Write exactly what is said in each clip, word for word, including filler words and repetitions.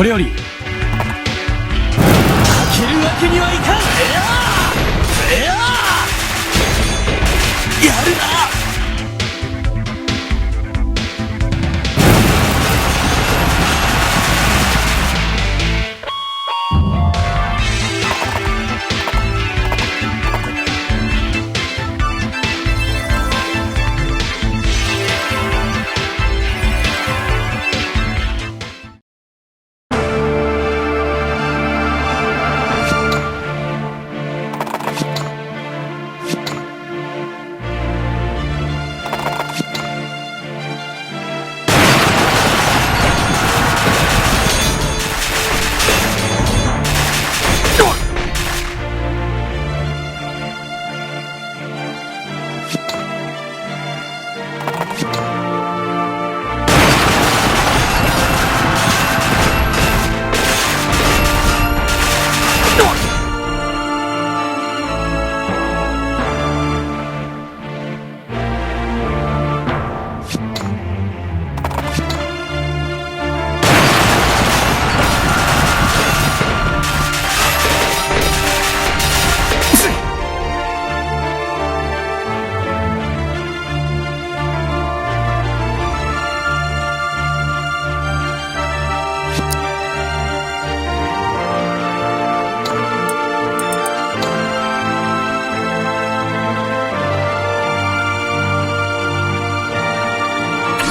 これより負けるわけにはいかん。いやー、いやー、やるな。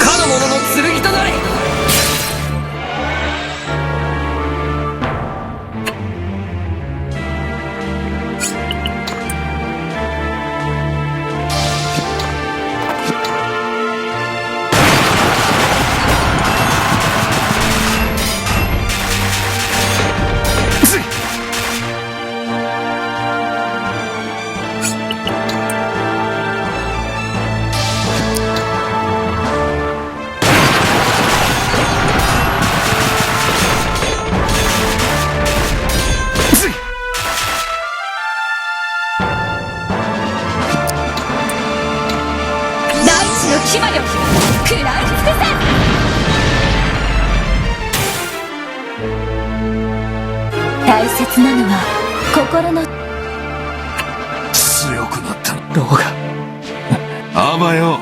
かの者の剣となれ。大地の牙よ、食らい尽くせ。大切なのは心の。強くなった。どうか。あばよ。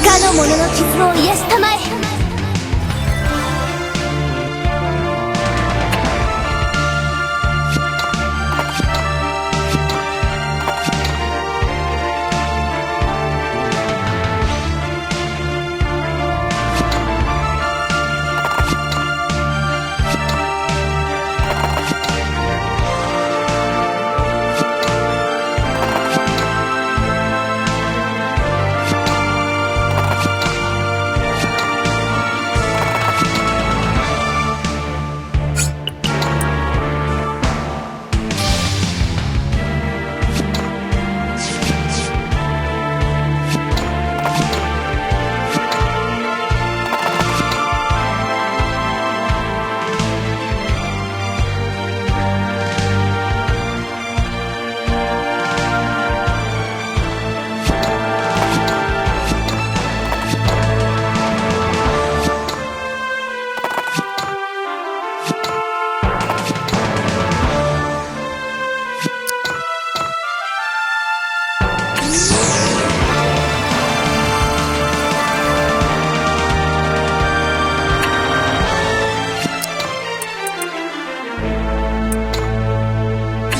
かの者の傷を癒したまえ。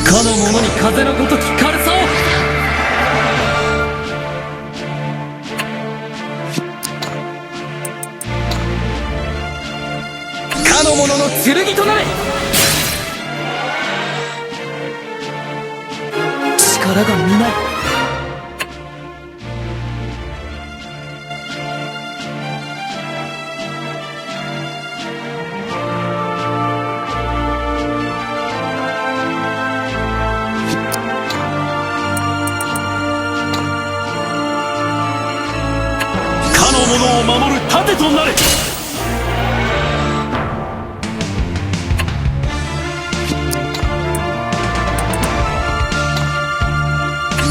かの者に風のごとき軽さを。かの者の剣となれ。力がみなる。を守る盾となれ。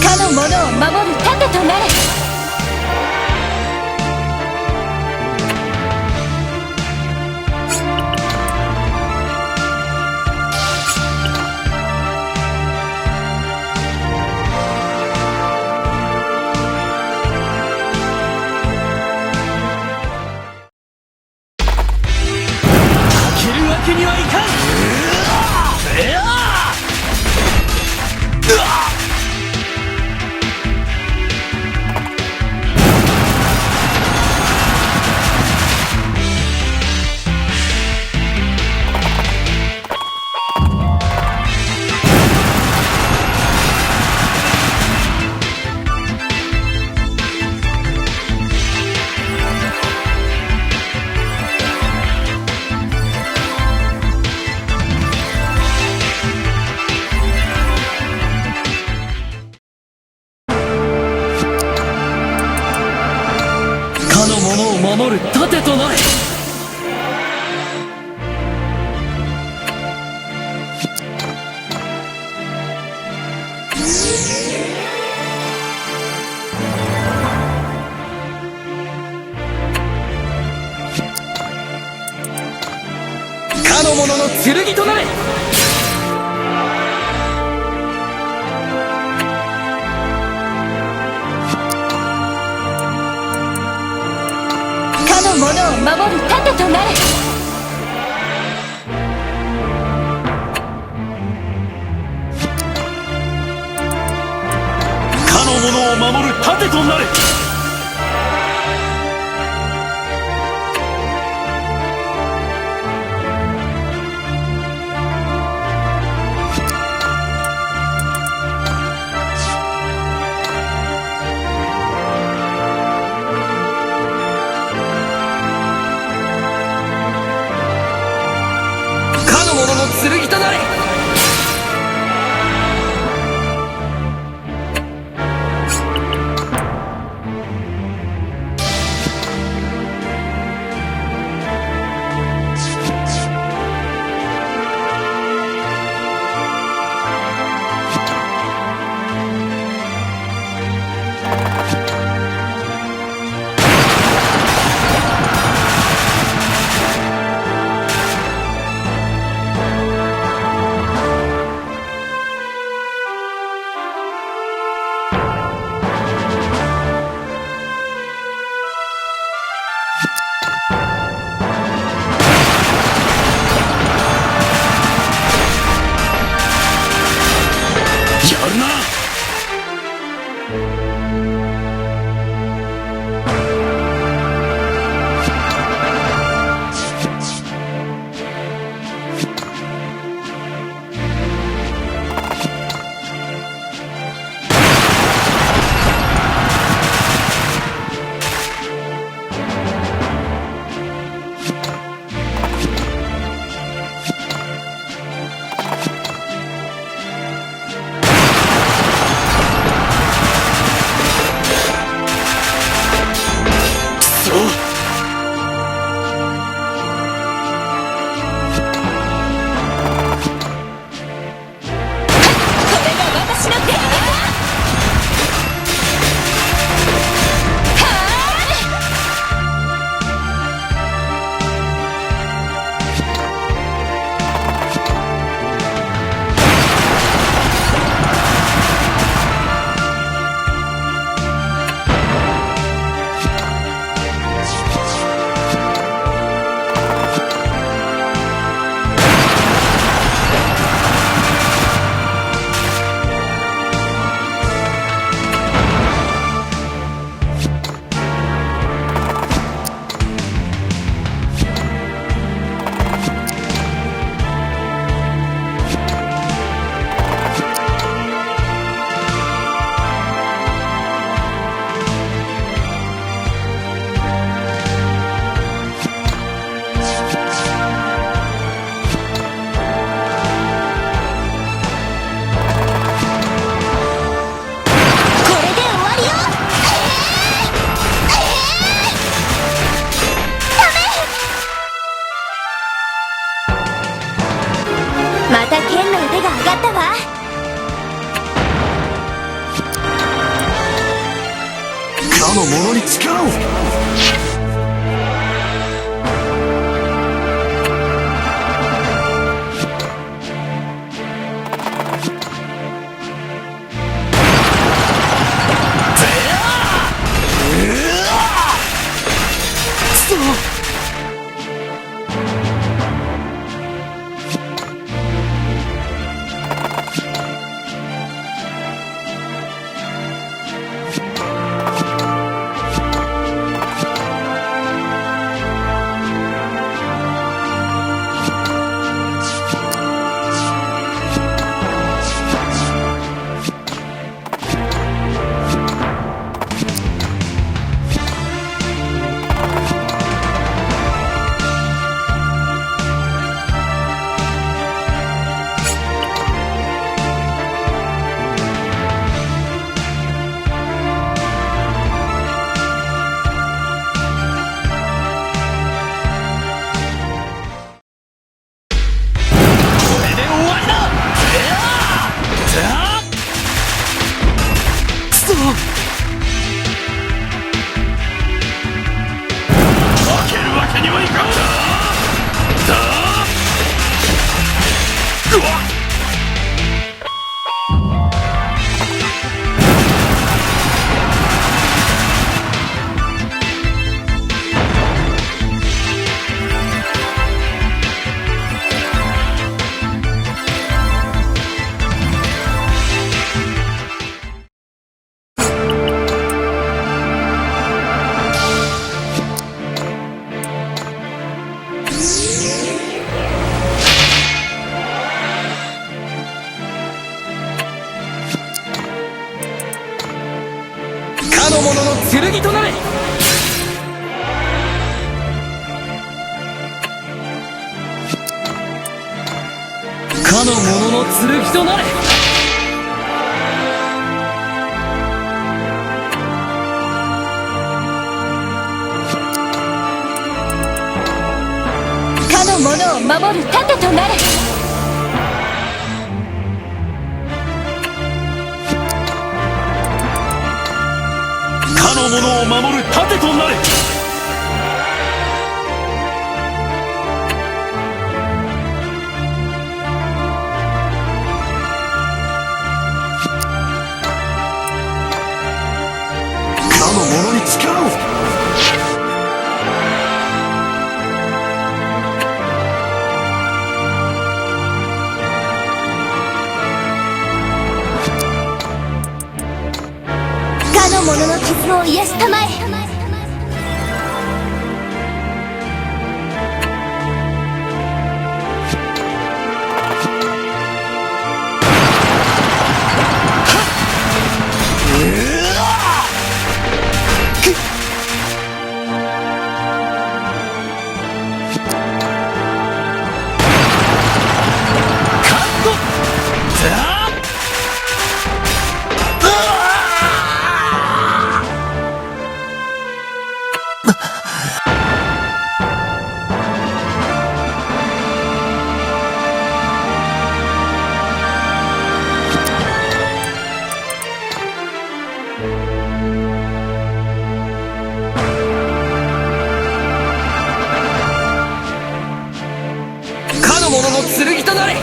かの者を守る盾となれ。負けるわけにはいかん。かの者を守る盾となれ。かの者の剣となれ。かの者を守る盾となれ。かの者を守る盾となれ。かの者の剣となれ。の者に力を。これで終わりだ！くそ！負けるわけにはいかん！だ！うわっ！かの者の剣となれ！かの者の剣となれ！かの者を守る盾となれ！かの者を守る盾となれ！かの者に力を！かの者の傷を癒したまえ。かの者の剣となれ！か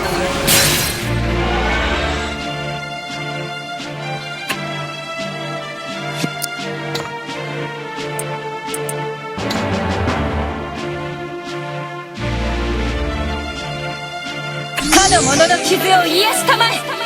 の者の傷を癒やしたまえ！